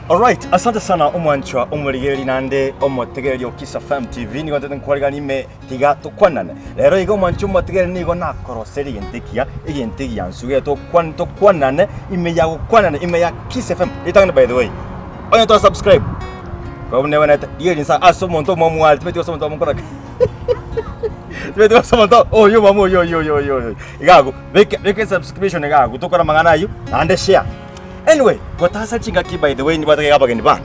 Alright, asante sana omwanchwa omorigereri naende omotegereri o Kiss FM TV nigo ntete nkwarigani ime tiga tokwanane. Rero iga omwanchwa omotegereri nigo nakoroseria egento ekiya, egento egiansu gere tokwan tokwanane ime ya gokwanana ime ya Kiss FM. Ritang'ani by the way, onye tora subscribe, korwa buna ebanete, rigia rinsa ase omonto omomwari timanyeti gose omonto omokora ki timanyeti gose omonto oyo omwamu oyo oyo oyo oyo oyo iga abwo, beka beka esubscription iga abwo tokore amang'ana aywo naende share. Anyway, gotasa chingaki by the way nibwate iga abageni bane.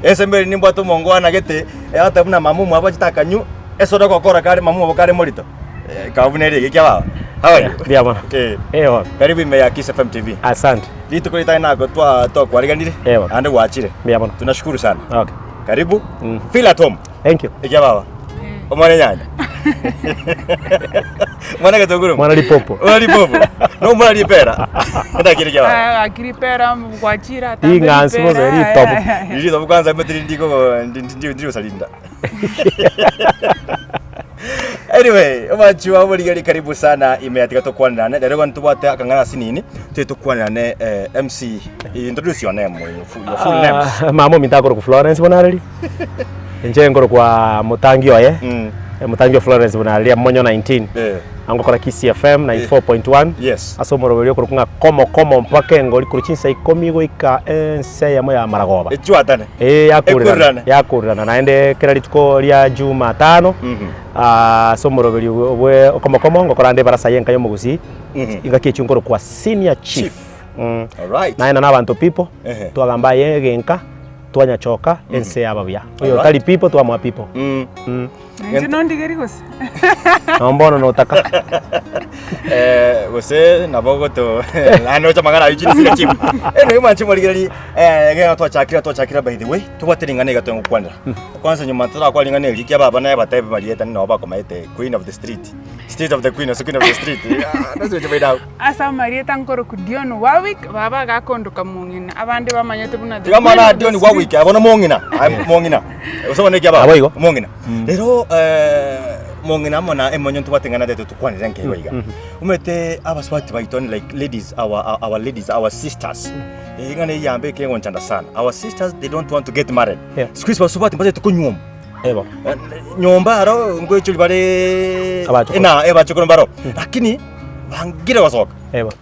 Ensemo eri nimbwate omongwana gete, egoteba buna mama omwabo achete akanywa, esoda ogokora kare mama omwabo kare morito. Ekaba buna ere egekia baba. How are you? Mbuya mono. Eh. Eh bono. Karibu ime ya Kiss FM TV. Asante. Rituko ritari nako twa twakwariganire Eh bono. naende gwachire. Mbuya mono. Tunashukuru sana. Okay. Karibu. Mm. Feel at home. Thank you. Ekia baba. Omwana enyanya. Mwana getunguru. Mwana ripopo. Mwana ripopo. No mwana ripera. Ndakire kia baba. Ah, akiri pera gwachira atambe Ring'ansu ripera. bobe, ritobu. Riri kwanza metiri ndiko ndi ndi ndi usalinda. Anyway, omanchi wa borigeri karibu sana ime ya tiga tokwanirane. Rero igo ntobwate akang'ana ase nini, tiri tokwanirane eh, MC introduce your name, your full, your full name. Ah, mama ominto akorokwa Florence Bonareri, inche nkorokwa Motangi oye, Mm. eh, Motangi o Florence Bonareri Amonyo 19, Eh. angokora Kisii FM 94.1, Yes. ase omoroberi okorokwa ng'a komo komo mpaka engori korwa chinsa ikomi goika ense eyemo ya maragoba. Echwatane. Ee, yakorerana, Ekorerane. yakorerana naende kera rituko ria Jumatano, Mhm. ah, ase omoroberi bwe bwe okomokomo ngokora nde ebarasa ya enka ya omogusii, Mhm. engaki echio nkorokwa senior chief. Chief. Mm. Alright. Naende na abanto people, Ehe. twagamba aye egenka, twanyachoka ense yaba buya. Oyo Alright. otari people twamoa people. Mm. Mm. Inche nondigeri gose? Nabo mbono notaka. Eh, gose nabo goto naende ocha amang'ana aywo chiri sire chief. Anyway, mwanche morigererie eh, ekero twachakire twachakire by the way, tobwate ring'ana iga togokwanera. Kwanza nyuma torakwana ring'ana eri ekiagera baba naye batebe marieta nabo bakomaete queen of the street, street of the queen gose queen of the street, nase gocha abwo. Ase amarieta nkorokwa Dion Warwick, baba agakondoka mong'ina, abande bamanyete buna the Tiga queen amang'ana a of the Dion Warwick streets. abo nomong'ina, aye mong'ina, gose bono ekiababa, Naboigo. omong'ina. Rero mong'ina amo na emonyo ntobwate ng'a natete tokwanere nke igo iga. Omanyete abasubati baito like ladies our our ladies our sisters eh ng'a neyambe ekegonchanda sana. Our sisters they don't want to get married. Yeah. Siku hizi basubati mbatagete konyuoma. Ebo. Nyomba aro ngoichori bare Abachokoro. ena abachokoro mbaro lakini bangire gosoka. Ebo.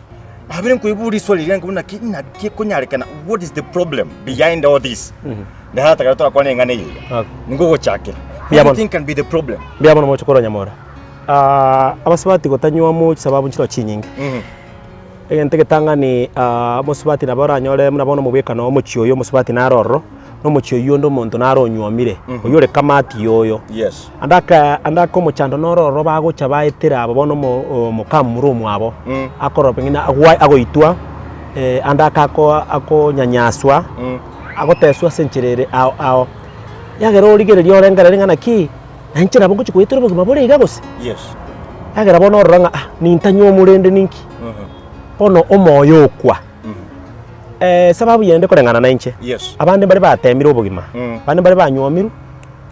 Nabere nkoibora riswali riria nkobuna naki naki ekonyarekana what is the problem behind all this? Naratagere torakwane eng'ana eye iga. Okay. Ningogochakera. Mbuya What do you mono. think can be the problem? Mbuya mono moche korwa Nyamora. Ah, abasubati gotanywa mo chisababu nchiroo chinyinge. Egento egetang'ani ah, omosubati nabo oranyore buna bono omobwekano omochie oyo omosubati naro ororo, na omochie oyio onde omonto naro onyuomire, oyio ore kamati yoyo. Yes. Ande aka ande ake omochando noro ororo bagocha baetera aba bono omo omokamura omwabo, akorora pengine agwa agoitwa, ande ake ako akonyanyaswa, agoteswa ase enchera ere ao ao. Yagera origereria orengereria ng'a naki, na inche nabo ngochia goetera obogima bore iga gose? Yes. Yagera bono orora ng'a ah nintanywe omorende ninki? Bono omoyo okwa. Esababu yende koreng'ana na inche, Yes. abande mbare batemire obogima, abande mbare banywomirwe,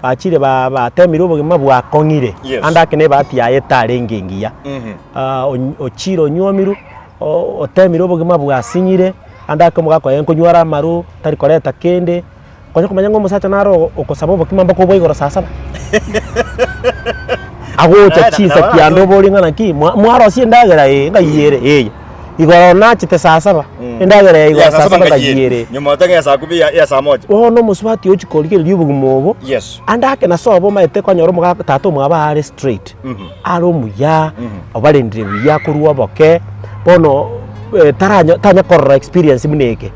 bachire ba batemire obogima bwakong'ire, Yes. ande ake na ebahati yaye etarenge engiya. Ony ochire onywomirwe, o- otemire obogima bwasinyire, ande ake omogaka oye nkonyware amaru, tari koreta kende, konya komanya ng'a omosacha naro ogo okosaba obokima mpaka obwa igoro saa saba. Agocha Naye- chinsa nabo kianda oborie ng'a naki, mwa mwarosia endagera eye ng'ai ere eye, igoro nachete saa saba, endagera ya igoro Ya saa saba ng'ai ere. Nyuma otang'e ya saa kumi ya ya saa moja. Bono omosubati ochia korigereria obogima obo, Yes. ande ake na sobo omanyete konyora omogaka tata omwabo are straight, are omuya, obarendire buya korwa oboke, bono taranyo tanya korora experience buna eke.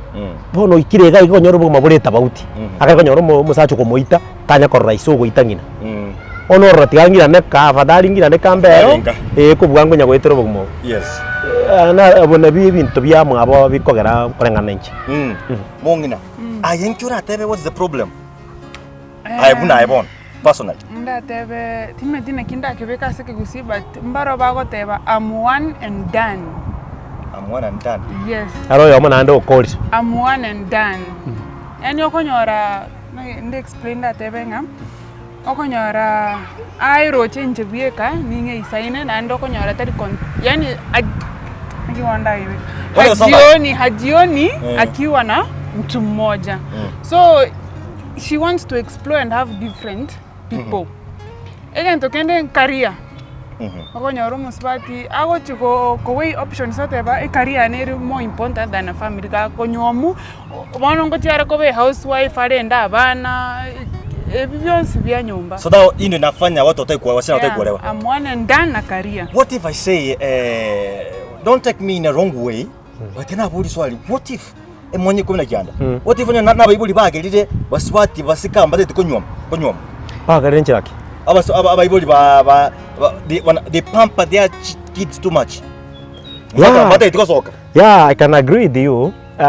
Bono oikire iga iga okonyora obogima bore etabauti, akare konyora omo omosacha okomoita, tanya korora ise ogoita ng'ina. Bono orora tiga ng'irane kaa afadhali ng'irane kaa mbero, Arenga. eh kobua ngonya goetera obogima obo. Yes. Na obo nabio ebinto bia mwabo bikogera koreng'ana inche. Mong'ina, aye inki oratebe what is the problem? Aye buna aye bono, personally. Ndatebe timanyeti naki ndakebeke ase ekegusii but mbaro bagoteba am one and done. Am one and done. Yes. Aro oyomo naende okorire. Am one and done. Yaani okonyora naki nde explain ndatebe ng'a, okonyora aeroche inche bweka ning'e isaine naende okonyora tari con yaani naki bono ndayebeke, Bono gosoma. hajioni hajioni Eh. akiwa na. mtu mmoja so she wants to explore and have different people. Egento kende nkaria, okonyora omosubati agochi ko koweigh options oteba ecareer yane ere more important than a family gakonywomu, bono ngochia are koba ehousewife arende abana, ebi bionsi bia nyomba. So that hii ndio inafanya watu wataki kuoa, wasichana wataki kuolewa. Yeah, I'm one and done na career. What if I say eh, don't take me in a wrong way, but nabori swali, what if emonye ikomi na kianda, what if onye na- nabaibori bagerire basubati basika mbatagete konywoma konywoma Bagerire nchera ki? Abaso- aba- abaibori ba, ba, ba, they, wana, they pamper their ch- kids too much Yeah. Mbatagete gosoka Yeah, I can agree with you uh,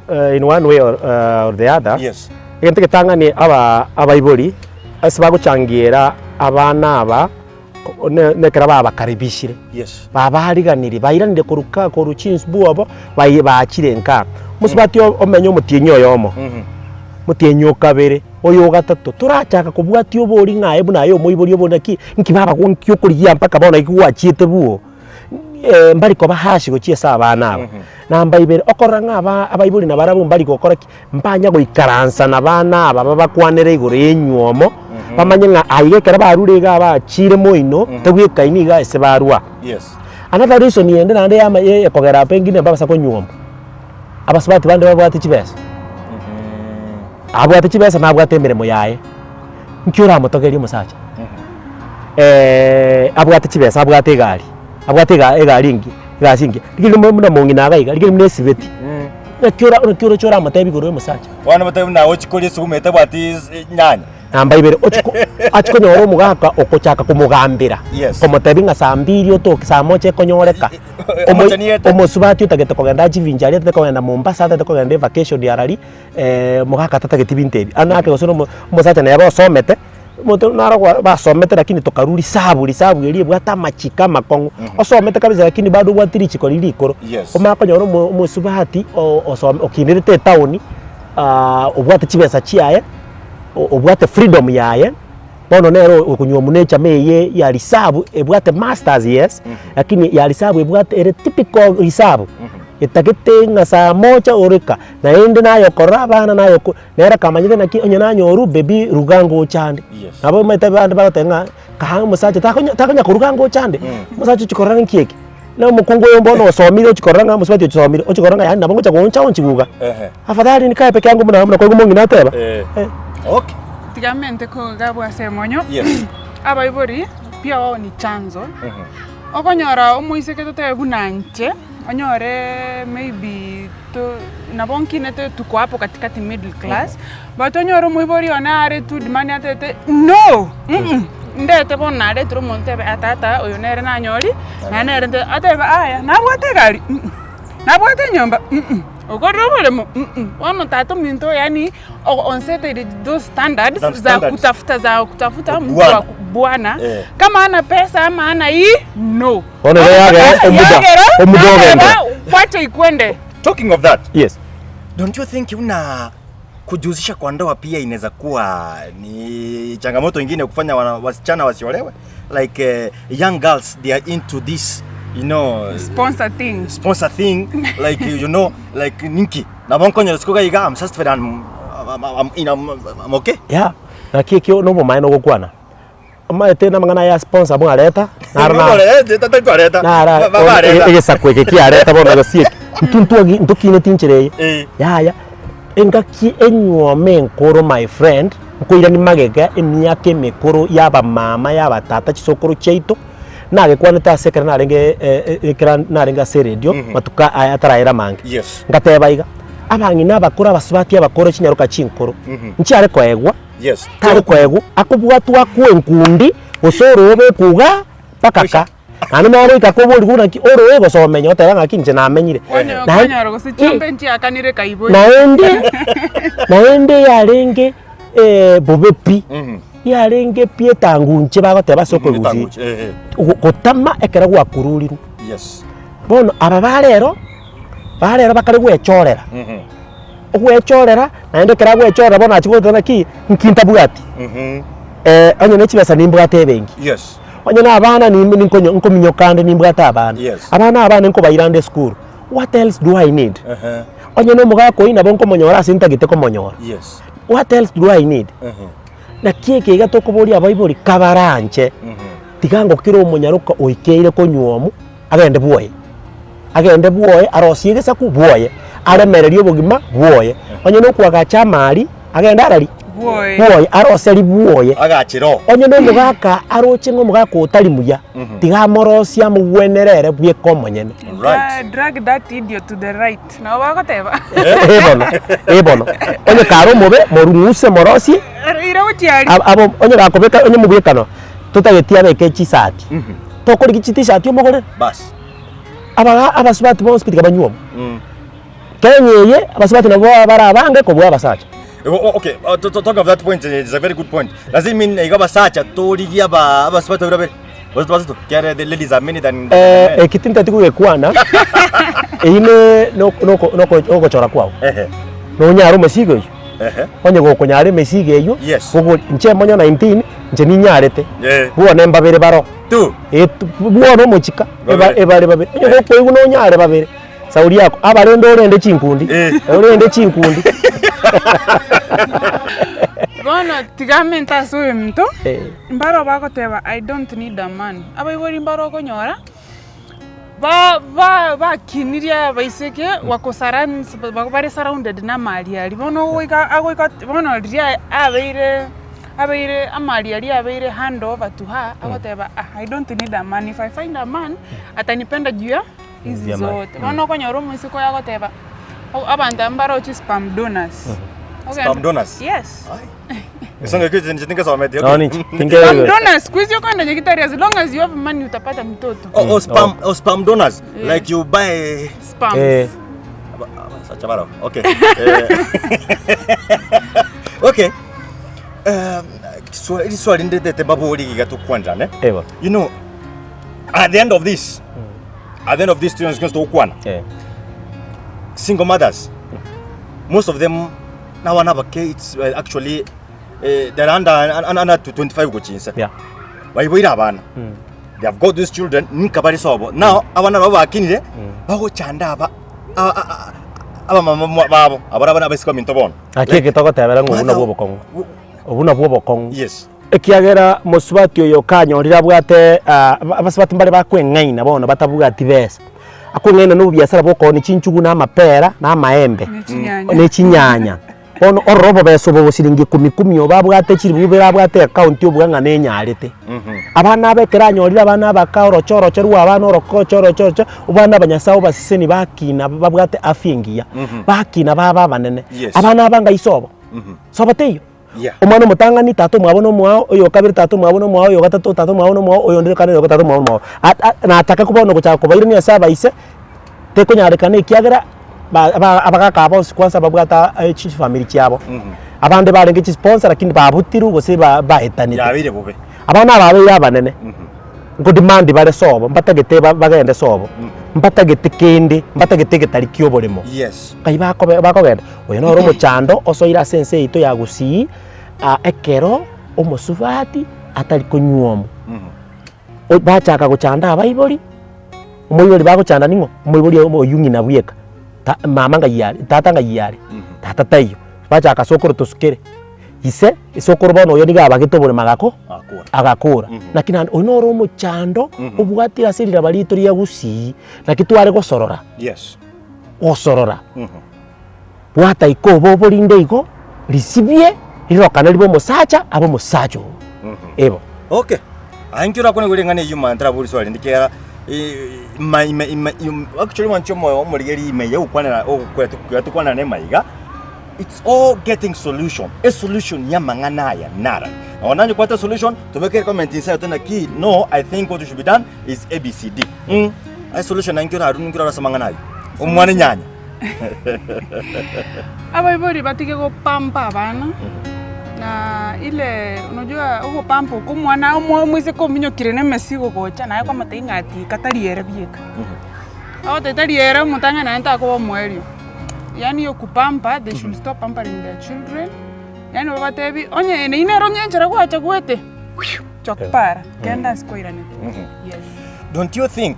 uh, in one way or, uh, or the other. Yes. Egento egetang'ani aba abaibori ase bagochangiera abana aba ko- ne- nekero babakaribishire Yes. babariganirie bairanire korwa ka korwa chinsbu obo bai bachire nka. Mosubati o- omenye omotienyi oyomo, motienyi o kabere, oyo o gatato, torachaka kobwatia obori ng'a aye buna aye omoibori obo naki, nki baba nki okorigia mpaka bono naki gwachiete buo. Mbari koba harsh gochia ase abana aba. Namba ibere, okorora ng'a aba abaibori nabarabwo mbari gokora ki? Mbanya goikaransa na abana aba babakwanere igoro y'enywomo, bamanye ng'a aiga ekero barure iga bachire moino, tebwekaini iga ase barwa. Yes. Another reason ende naende yama ye ekogera pengine mbabasa konywoma, abasubati bande babwate chibesa, abwate chibesa nabwate emeremo yaye, nki oramotogerie omosacha? Abwate chibesa, abwate egari, abwate ega egari engiya, egasi engiya, rigereria buna buna mong'ina iga iga, rigereria buna esibeti, naki ora naki oroche oramotebie igoro ya omosacha. Bono batebi buna ochi koria esuguma etabwati is- nyanya. Namba ibere, ochi ko achi konyora omogaka okochaka komogambera, Yes. komotebia ng'a saa mbiri otoke, saa moja ekonyoreka. Omo Omochaniete. omosubati otagete kogenda achivinchari atagete kogenda Mombasa, atagete kogenda evacation arari, mogaka tatageti binto ebi. Ande ake gose na omo omosacha nere osomete, omonto naro gwa basomete lakini tokarwa risabu, risabu eria ebwate amachiko amakong'u, osomete kabisa lakini bado obwate richiko riria rikoro. Yes. Omanye konyora omo omosubati o- osome okinerete etown, obwate chibesa chiaye, o- obwate freedom yaye, bono nere okonywa buna echama eye ya risabu ebwate masters yes, lakini ya risabu ebwate ere typical risabu, etagete ng'a saa moja oreka, naende naye okorora abana naye oko nere akamanyete naki onye nanyorwa baby ruga ngocha ande. Yes. Nabo omanyete abande bagoteba ng'a kaa omosacha takonya takonya koruga ngocha ande, omosacha ochia korora nki eke, na omokungu oyo bono osomire ochia korora ng'a omosubati osomire, ochia korora ng'a yaani nabo ngocha gooncha onchi iga. Ehe. Afadhali nikae peke yangu buna buna koigwa omong'ina ateba. Eh. Eh. Okay. Tiga mente kogabwa ase emonyo, Yes. abaibori pia wao ni chanzo, okonyora omoiseke totebe buna inche, onyore maybe to nabo nkinete tuko hapo katikati middle class, but onyore omoibori one are too demanding atebete no ndete bono naretire omonto ntebe ah tata oyo nere nanyori, naende nere nte atebe aya nabwate egari nabwate enyomba okorire oboremo bono tata ominto yaani onseteire those standards Some za standards. kutafuta za kutafuta mtu Bwana. wa bwana Eh. kama hana pesa ama hana hii no Bono iga yagera omuda, Yagera, omuda ogende. yagera, wacha ikwende Talking of that, Yes. don't you think una kujihusisha kwa ndoa pia inaweza kuwa ni changamoto ingine kufanya wana, wasichana wasiolewe like uh, young girls they are into this you know sponsor thing sponsor thing like you know like ninki na bonkonya sikuga iga I'm satisfied and I'm, I'm, I'm, I'm, I'm okay Yeah. Naki ekio na obomaene ogokwana. Omanyete na amang'ana aya sponsor mwareta, naro na nara egesaku eke kiareta bono gose eke. Intwe ntwagi ntokineti enchera eye. Eh. Yaya, engaki enyuoma enkoro my friend, nkoirania magega emiaka emekoro ya abamama ya abatata chisokoro chiaito, nagekwanete ase ekero narenge ekero narenge ase eredio, matuko aya ataraera amange. Yes. Ngateba iga, abang'ina abakoro abasubati abakoro chinyaroka chinkoro, nchiare koegwa. Yes. Tari koegwa, akobwatwa akwe enkundi, gose orobe ekuga mpaka ka. Naende nere goika koborigwa buna ki oroe gose omenye otebe ng'aki inche namenyire. Onye Naende okonyora gose chiombe nchiakanire kaibori. naende naende yarenge bobe pi, yarenge pi etangunche bagoteba ase okorusia Etanguche, eh, eh. gotama ekero gwakururirwe. Yes. Bono aba ba rero, ba rero bakare gwechorera. Ogwechorera, naende ekero agwechorera bono achia goteba naki, nki ntabwati? Onye ne chibesa nimbwate ebenki, Yes. onye na abana nim- ninkonyo nkominyoka ande nimbwate abana, Yes. abana aba nkobaira ande esukuru, what else do I need? Ehe. Onye na omogaka oyio nabo nkomonyora ase ntagete komonyora. Yes. What else do I need? Ehe. Naki eke iga tokoboria abaibori kabaranche, tiga ngokire omonyaroka oikeire konywomu agende bwoye, agende bwoye arosie egesaku bwoye, aremererie obogima bwoye, onye na okoagacha amari agende arari? Bwoye. Bwoye, aroserie bwoye. Agachire oo. Onye na omogaka aroche ng'a omogaka otari muya, tiga amorosie amogwenere ere bweka omonyene. Right. Drag that idiot to the right. Nabo bagoteba. Eh bono, eh bono. Onye kare omobe, morung'use morosie, Ira gochia aria. ab- abo onye gakobeka onye mobwekano, totageti abeke chisati, tokorigia chitishati omogorere. Bas. Abaga abasubati bonsi pi tiga banywe omo. Kenya eye, abasubati nabo bare abange kobua abasacha. Okay, talking of that point, it's a very good point. Does it mean iga abasacha torigie aba abasubati babere babere? Gose tobasete kiagera the ladies are many than than Eh, men. eki tinteti kogekwana, eyio ne noko noko noko ogochora kwao. Ehe, Nonyare omosigo oyio, ehe. onye gokonyara emesigo eyio, Yes. bogo inche monye 19, inche ninyarete, Eh. bwone mbabere baro, Two. eh tu bwone omochika, eba Babere. ebare babere, onye gokoigwa nonyare babere. Sauli ako, abarende orende chinkundi, Eh. orende chinkundi. Bono tiga amente ase oyominto, Eh. mbaro bagoteba I don't need a man. Abaibori mbaro okonyora, ba- ba- bakinirie abaiseke wako surrounds bare surrounded na amari aria. Bono ogoika agoika bono riria abeire abeire amari aria abeire hand over to her, agoteba ah I don't need a man, if I find a man, atanipenda juu ya hizi Jamani. zote. Bono okonyora omoiseke oyo agoteba, o- abanto aba mbaroche sperm donors. Ogenda- Sperm donors? Yes. Ai. Esonga ekio inche tingesometi. Nonye inche, Sperm tinge- donors, siku hizi okogenda nyagitari as long as you have money utapata mtoto. Oh, oh, sperm, oh, sperm donors. Yeah. Like you buy Sperms. Eh. Aba- abasacha barao. Okay. Eh. Okay. Um, swali swali ndetete mbabori iga tukwanjane. Eba. You know, at the end of this, at the end of this students gose togokwana Eh. single mothers most of them nabana abake it's uh, actually eh, they're under, under, under to 25 gochinsa Yeah. baiboire abana they have got these children ninka bari sobo now abana nabo bakinire bagochanda aba a- a- a- abamama mwa- babo abara abana abaisiko minto bono Naki eke togotebera ng'a obwo Mother- nabwo obokong'u. Obwo nabwo obokong'u. yes Ekiagera mosubati oyo kanyorire abwate abasubati mbare bakweng'aina bono batabwati besa, akweng'aina na obobiasara bwa okoonia chinchugu na amapera na amaembe, Ne chinyanya. ne chinyanya. Bono orore obobesa obo siringi kumi kumi obo abwate chiribu ibere abwate ekaunti obuga ng'a nenyarete. Abana aba ekero anyorire abana abake oroche oroche rwa abana orokoche oroche oroche, obwana aba Nyasaye obaseseni bakina babwate afya engiya, bakina baba abanene. Yes. Abana aba ng'a iso obo, sobo teiyo. Yeah. Omwana omotang'ani, tata omwabo na omwao, oyo o kabere tata omwabo na omwao, oyo o gatato tata omwabo na omwao, oyonde kane oyo tata omwabo na omwao. At- a- nataka ko bono gochaka kobairania ase abaise, tekonyarekana ekiagera ba- aba- abagaka aba bonsi kwanza babwate aa chifamiri chiabo. Abande barenge chisponsor lakini babutirwe gose ba- baetanete. Yabeire bobe. Abana aba babeire abanene, nkodemand bare sobo, mbatagete ba- bagende sobo, mbatagete kende, mbatagete egetari kia oboremo. Yes. Nkai bakobe bakogenda, oyo noro omochando osoire ase ense yaito ya Gusii, ekero omosubati atari konyuomwa. O bachaka gochanda abaibori, omoibori bagochanda ning'o? Omoibori oyo oywo ng'ina bweka, ta mama ng'ai are, tata ng'ai are, tata taiyo, bachaka sokoro tosukere, ise, sokoro bono oyo nigo abagete oboremo agako Akora. agakora. Naki naende oyo noro omochando obwatire ase riraba riaito ria Gusii, naki tware gosorora. Yes. Gosorora, bwata iko obe oborinde igo, risibie, rirokane ribe omosacha abe omosacha oo. Ebo. Okay. Aye inki orakwane igoro ring'ana eyio mani ntarabori swali rinde ekiagera ima ime ime im actually mwanche omoyo omorigereria ime ya ogokwanera ogokwera tokwanera na emaiga, it's all getting solution, esolution ya amang'ana aya nara. Nabo naye kwate esolution, tobeke ecomment inse aye naki no I think what should be done is ABCD. Aye solution naye inki orarue ninki orarue ase amang'ana ayio? Omwana enyanya. Abaibori batige gopampa abana, na ile unajua ogopampa okwo omwana omo omoiseke ominyokire na emesigo gocha naye kwamotebia ng'a tika tari ere bieka. Ogoteba tari ere omotang'ani naende takoba omoerio. Yaani okopampa they should stop pampering their children, yaani obatebi onye neyio nere onye enchera gwachaguete, chokpara, kenda ase kwairanete, yes. Don't you think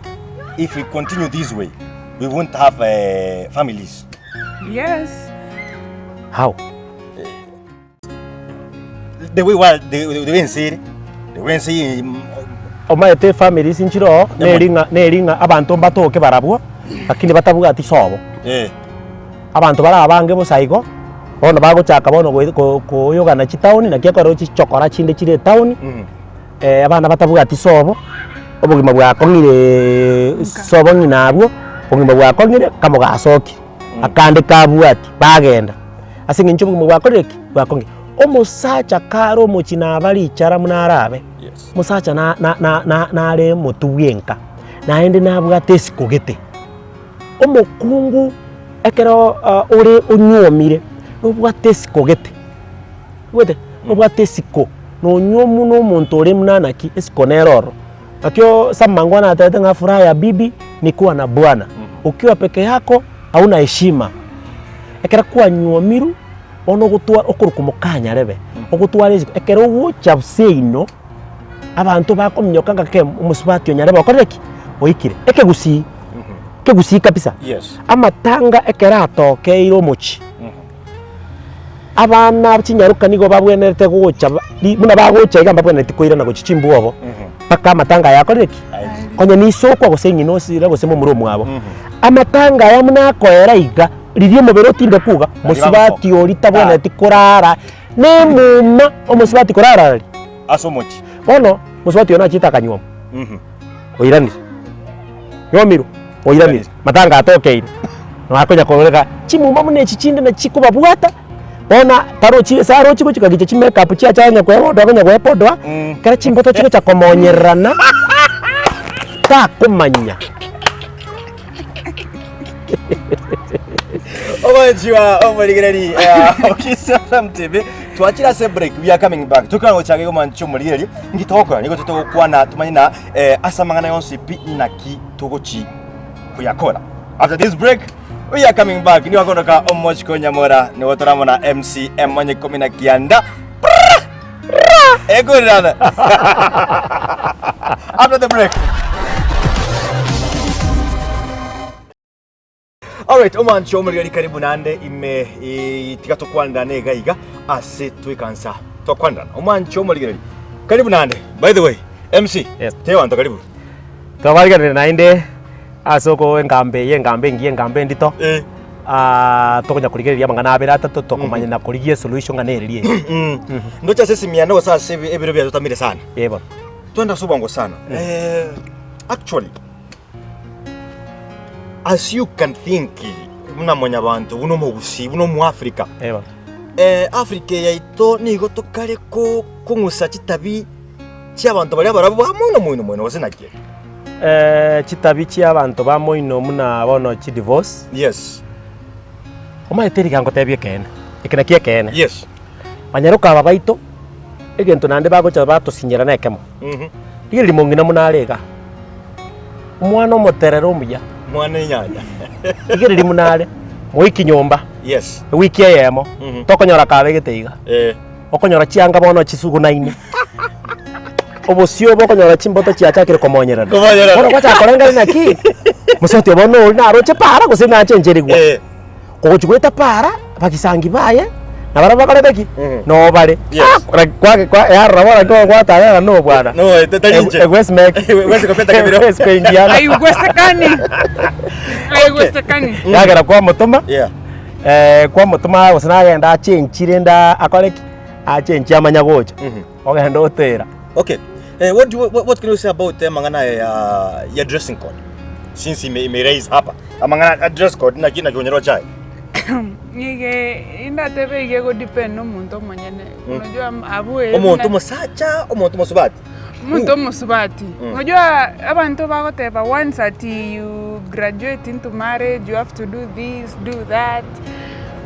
if we continue this way we won't have families? Yes. How? The way world, the, the way ense ere, the way ense eye, mm, Omanyete efamilies nchire oo, neri ng'a neri ng'a abanto mbatoke barabwo, lakini batabwati sobo. eh, Abanto bare abange bosa igo, bono bagochaka bono goi ko koyogana chitaoni naki ekero chichokora chinde chire etaoni, abana batabwati sobo, obogima bwakong'ireeee sobo ng'ina abwo, obogima bwakong'ire kamogasokia, akande kabwati bagenda, ase eng'encho obogima bwakorire ki? Bwakong'ire. Omosacha kare omochie naba richara buna arabe, omosacha na na na na nare omotwe bwenka, naende nabwate esiko gete. Omokungu ekero ore onyuomire, nobwate esiko gete, omanyete nobwate esiko, nonyuomwa na omonto ore buna naki, esiko nere ororo. Nakio ase amangwana natebete ng'a furaha ya bibi ni kuwa na bwana, ukiwa peke yako hauna heshima. Ekero kwanyuomirwe, bono ogotwa okorokwa mokanyarebe, ogotwara esiko, ekero ogocha seino. Abanto bakominyoka ng'a kemo omosubati o nyarebe okorire ki? Oikire. Ekegusii, ekegusii kabisa. Yes. Amatanga ekero atokeire omochie, abana chinyaroka nigo babwenerete gocha ba ri buna bagocha iga mbabwenereti koirana gochia chimbwobo, mpaka amatanga aya akorire ki? Onye na isokwa gose ng'ina osire gose momura omwabo. Amatanga aya buna akoera iga, riria omobere otindekwa iga, mosubati oria tabwenereti korara. Nemuma omosubati korarararia ase omochie. Bono mosubati oyo nachete akanyuoma, oiranire, nyomirwe, oiranire, matanga atokeire, noakonya kororeka chimuma buna echi chinde nachi chikobabwata, bono tarochi ase arochi gochia kogicha chimakeup chiacha onya koegodoa onya koepodoa, ekero chimboto chigocha komonyererana, takomanya. Ogochiwa omorigereri Kiss FM TV twachire ase break we are coming back tokana gochaka igo mwanche omorigereri nki togokora nigo togokwana tumanye na eh, ase amang'ana yonsi pi naki togochi kuyakora after this break we are coming back nigo akondoka omochiko nyamora nigo toramona MC emonye ikomi na kianda Ekorerana. After the break. Alright, omwanchi omorigari karibu nande ime eh, tiga tokwanderana iga iga ase twekansa twakwanderana. Omwanchi omorigereri karibu nande. By the way, MC, Yes. tebanto karibu. Twabariganire naende ase oko engambe eye engambe engiya engambe endito. Eh. Tokonya korigereria amang'ana abere atato tokomanya na korigia esolution ng'a nereri eye. Ndoche ase esimi yane gose ase ebiro biatotamire sana. Ee bono. Twende ase obwango sana. Actually, as you can think, buna mwanyabanto, buna omogusii, buna omoafrika, Ee bono. Africa eye yaito nigo tokare kong'usa chitabi chi'abanto baria barabwo ba moino moino moino gose naki? Chitabi chi'abanto ba moino buna bono chidivorce. Yes. Omanyete riga ngotebie ekeene, eke nakio ekeene. Yes. Banyaroka aba baito, egento naende bagocha batosinyera nekemo. Rigereria mong'ina buna are igaa, omwana omoterere omuya, Mwana enyanya. rigereria buna are, moiki nyomba, Yes. ewiki eyemo, tokonyora kabegete iga. Eh. Okonyora chianga bono chisugunaine, obosio obo okonyora chimboto chiachakire komonyerana. Komonyerana. Bono gwachaka korengera naki, mosoti obo bono oria naroche para gose nanchencherigwa. Eh. Ogochia goeta para, bagisangi baye, nabarabwo bakorete ki? Noo bare. Yes. Ah, ora- kwa- kwa- yarora bono ekero gwatang'ana na obwana. No, tari inche. Egwesi meki. Huwezi kupita kebiro. Huwezi kuingiana. Haiwezekani. Haiwezekani. Yagera kwamotoma. Yeah. Kwamotoma gose nagende achenchi rende akore ki? Achenchi amanye gocha, ogende otera. Okay, eh, what, do, what, what can you say about amang'ana aya ya, ya dressing code since ime, ime raise hapa amang'ana a dress code naki naki onyora ochaye Nige indatebe iga egodepend na omonto omonyene. Unajua abwo eh, omonto buna- omosacha omonto omosubati Omonto omosubati. Unajua abanto bagoteba once ati you graduate into marriage you have to do this, do that.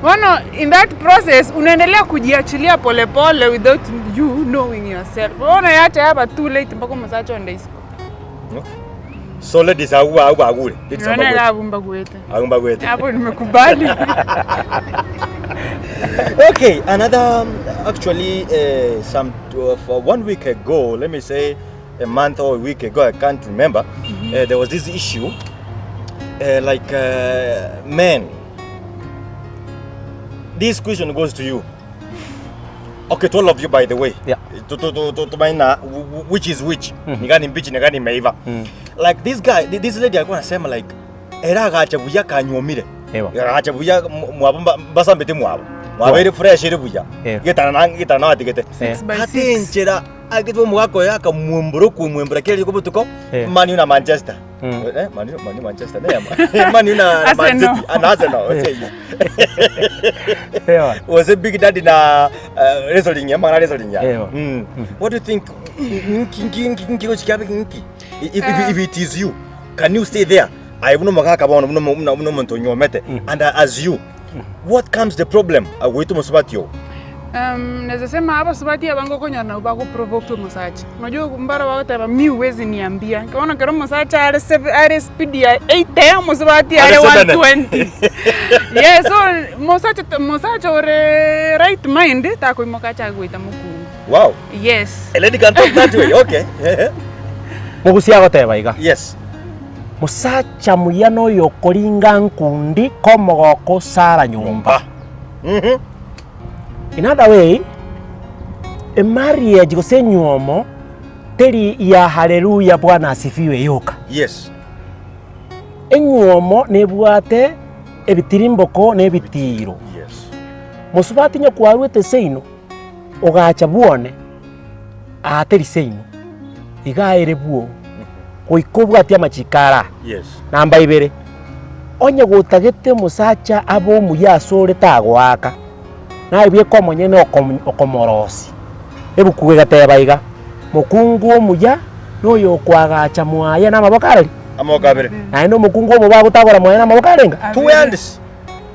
Bono in that process unaendelea kujiachilia pole pole without you knowing yourself. Bono yacha yaba too late mpaka omosacha onde isiko. Okay. So ladies agwo agwo bagure. Ladies Nonye abagwete. iga abwo mbagwete. Agwo mbagwete. Hapo nimekubali. Okay, another actually some for 1 week ago, let me say a month or a week ago, I can't remember. There was this issue like men This question goes to you. Okay, to all of you by the way. Yeah. To to to to tumanye na which is which. Ni gani mbichi ni gani imeiva. Like this guy, this lady alikuwa anasema like era agacha buya kanyuomire. Ewa. Agacha buya mwabo mbasambete mwabo. Mwabeire fresh ere buya. Ewa. Getana na getana atigete. Six by Ate six. enchera agete omogaka oyo akamwembura okomwembura kera riko botuko Eh. Man U na Manchester. Mm. Eh, Man U, Man U Manchester neyama. Man U na Man Arsenal. City. Ah, na Arsenal. Eh. Say. Ewa. Was it Big Daddy na uh, wrestling ya mwana wrestling ya. Ewa. Mm. What do you think? Nki nki nki nki gochikabe nki. If, if, Eh. if it is you, can you stay there? Aye buno magaka bono buno buno buno muntu nyomete and uh, as you what comes the problem agoita omusubati ogo? Um, naweza sema abasubati abange okonyora nabo bagoprovoke omosacha. Unajua mbaro bagoteba mi huwezi niambia. Bono ekero omosacha are seve are speed ya 80 omosubati Are are sebene. 120. Yeah, so mosacha ta mosacha ore right mind takoimoka achake goita mokungu. Wow. Yes. A lady can talk that way. Okay. Mogusia agoteba iga. Yes. Mosacha muya noyo okoringa nkundi komogoko osara nyomba. Mhm. In other way, emarriage gose enywomo teri ya haleluya bwana asifiwe yoka. Yes. Enywomo nebwate ebitirimboko na ebitiiro. Yes. Mosubati onye kwarwete seino, ogacha bwone, aa teri seino, iga ere bwoo, goika obwati amachiko araa. Yes. Namba ibere, onye gotagete omosacha abe omuya asore tagoaka, naye bweka omonyene okom okomorosia. Ebuku egateba iga, mokungu omuya noyo okoagacha mwaye namaboko arari? Amaboko abere. Naende omokungu omobe agotagora mwaye namaboko arenga? Two hands.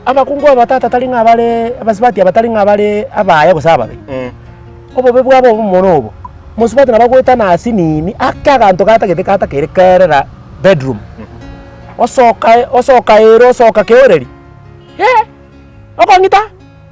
Abakungu aba tata tari ng'a bare abasubati aba tari ng'a bare abaya gose ababe. Mm. Obobe bwabo obomo nobo, mosubati nabo agoetana ase nini, ake aganto gatagete gatakeire kerera bedroom, osoka osoka ere osoka keoreri, eh, okong'ita,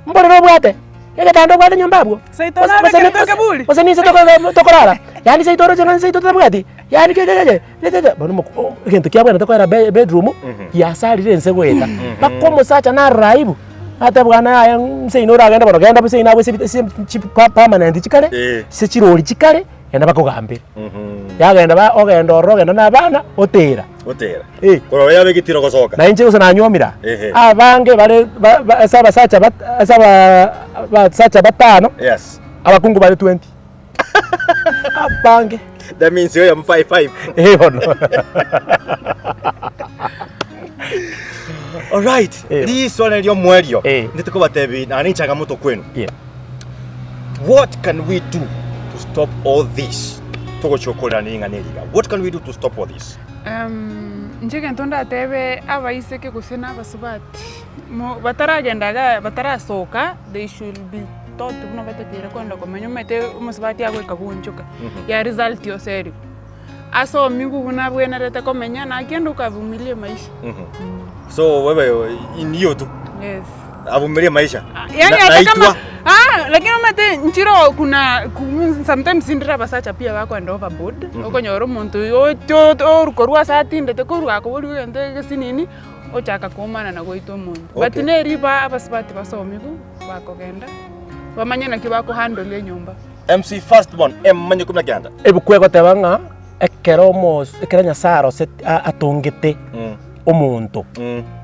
mborere obwate, egetanda obwate nyomba abwo, Seito nare gose egento ekeburi. gose ninse toko tokorara, yaani seito oroche ng'a nseito totabwati, yaani kekekeke tetete, bono omoko o egento kiabwenerete koera be bedroom, giasarire ense goeta, mpaka omosacha narora aibu, nateba bwana yaya nseino oragende bono genda bosa seino abwo ase ase chi permanent chikare, Eh. ase chirori chikare, genda bakogambere. Yagenda ba ogenda ororo ogenda na abana, otera. Otera. Eh. Korwa yaba egetiro gosoka. Na inche gose nanywomire aa, Ehe. abange bare ba ba ase abasacha bat ase abaa abasacha batano, Yes. abakungu bare twenty. Abange. That means oyomo five five. Eh bono. Alright. Eh. Riswali ri'omoerio. Eh. Ndete kobatebi naende inchangamoto kwenu. Yeah. What can we do to stop all this? Togochia gokorerana ring'ana eri iga. What can we do to stop all this? Um, inche egento ndatebe abaiseke gose na abasubati, mo bataragenda igaa batarasoka, they should be taught buna batakeire kogenda komenya omanyete omosubati agoika goonchoka, ya result yonsi erigwe. Asomigwe buna abwenerete komenya na akienda ukavumilia maisha. So wewe in hiyo tu Yes. avumilie maisha. Yani Na- hata naitwa. kama ah, lakini omanyete nchire kuna ku- sometimes ndire abasacha pia bakoenda overboard okonyora omonto oyo ocho orukorwa ase atindete korwa akoboria egento egesinini ochaka koumana na goita omonto. But Okay. neri ba abasubati basomigwe bakogenda bamanye naki bakohandle enyomba. MC Firstborn emanye kumi na kianda. Ebuku egoteba ng'a ekero omos ekero Nyasaye aroseti a- atongete omonto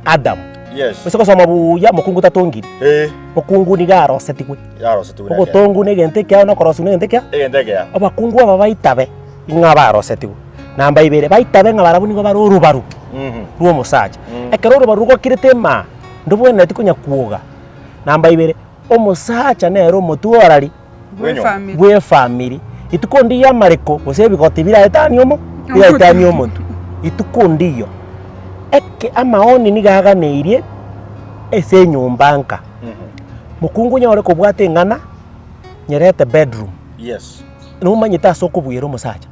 Adam, Yes. ase gosoma buya mokungu tatongiri, Eh. mokungu nigo arosetigwe. Yarosetigwe na ekeene. Ogotongwa na egento ekiao na okorosiwa na egento ekiao, Egento ekeao. abakungu aba baitabe ng'a barosetigwe. Namba ibere, baitabe ng'a barabwo nigo bare orobaru rwa omosacha. Ekero orobaru rogokirete emaa, ndobwenereti konya kwoga. Namba ibere, omosacha nere omotwe orari. Bw'efamiri. bw'efamiri, rituko ndiyo amareko gose ebigoti biraetanie omo biraetanie omotwe, rituko ndiyo. Eke amaoni nigo aganeirie ase enyomba nka, mokungu onye ore kobwata eng'ana, nyerete bedroom, Yes. nomanyete ase okobuera omosacha,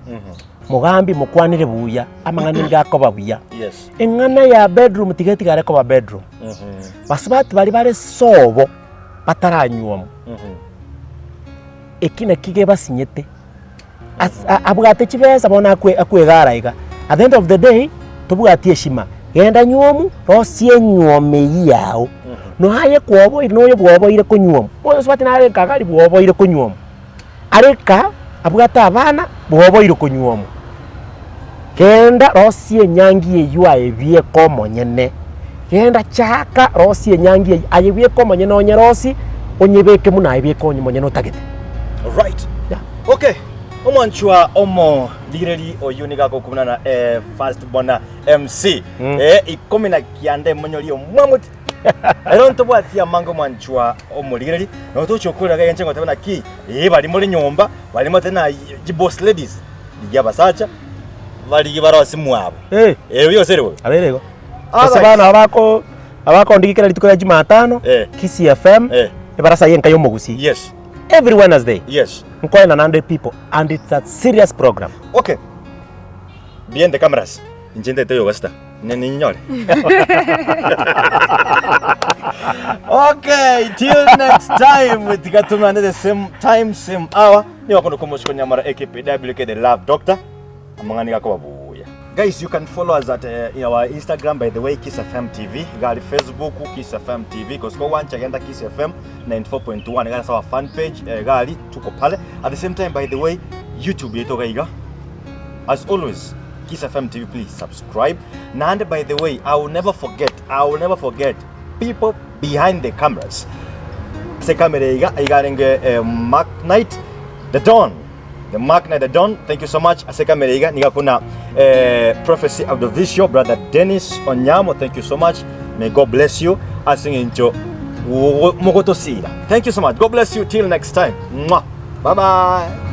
mogambi mokwanere buya, amang'ana nigo akoba buya. Yes. Eng'ana ya bedroom tiga etigare koba bedroom, basubati baria bare sobo. bataranyuomwa, eki naki gebasinyete, ase abwate chibesa bono akwe akwegara iga, at the end of the day, tobwati heshima, genda nywomu, rosia enywomo eywo yago. Noaye kwoboire noyo bwoboire konyuomwa, omosubati nare nka iga aria bwoboire konyuomwa, are nka abwate abana bwoboire konyuomwa. Genda rosia enyangi eywo aye bieka omonyene, genda chaka rosia enyangi eywo aye bieka omonyene onyerosie, onyebeke buna aye bieka omonyene otagete. Alright. Yeah. Okay. Omwanchwa omorigereri oyio nigo agokubuna na eh, first bona MC. Eh, ikomi na kianda emonyori omwamuti. Ero ntobwati amange omwanchwa omorigereri, nabo togochia gokorera iga inche ngoteba naki, ee baria more nyomba, baria mote na chiboss ladies, rigia abasacha, barigie bare ase mwabo. Eh. Eh, oyo gose ere bobe. Abeire igo. Otherwise- Ase bono abako abakondigia kera rituko ria Jumatano, Eh. Kisii FM, Eh. ebarasa ya enka ya omogusii. Yes, Every Wednesday, yes. nkoenana nde people and it's a serious program. Okay. Behind the cameras, inche ntete oyo Ne ninyore. Okay, till next time tiga tumane the same time same hour nigo kono komochiko nyamara AKPWK the love doctor amang'ana iga akoba buya. Guys, you can follow us at in our Instagram by the way Kiss FM TV, gari Facebook Kiss FM TV cause ko wancha genda Kiss FM 94.1 gari our fan page eh, gari tuko pale at the same time by the way YouTube yaito gaiga As always, Kiss FM TV, please subscribe. Naende by the way, I will never forget, I will never forget people behind the cameras. Ase camera iga iga arenge eh, Mark Knight, the Don. The Mark Knight, the Don, thank you so much. Ase camera iga niga kuna eh, Prophecy Audiovisual, brother Dennis Onyamo, thank you so much. May God bless you. Ase ng'encho mogotosira. Thank you so much. God bless you till next time. Mwah. Bye bye.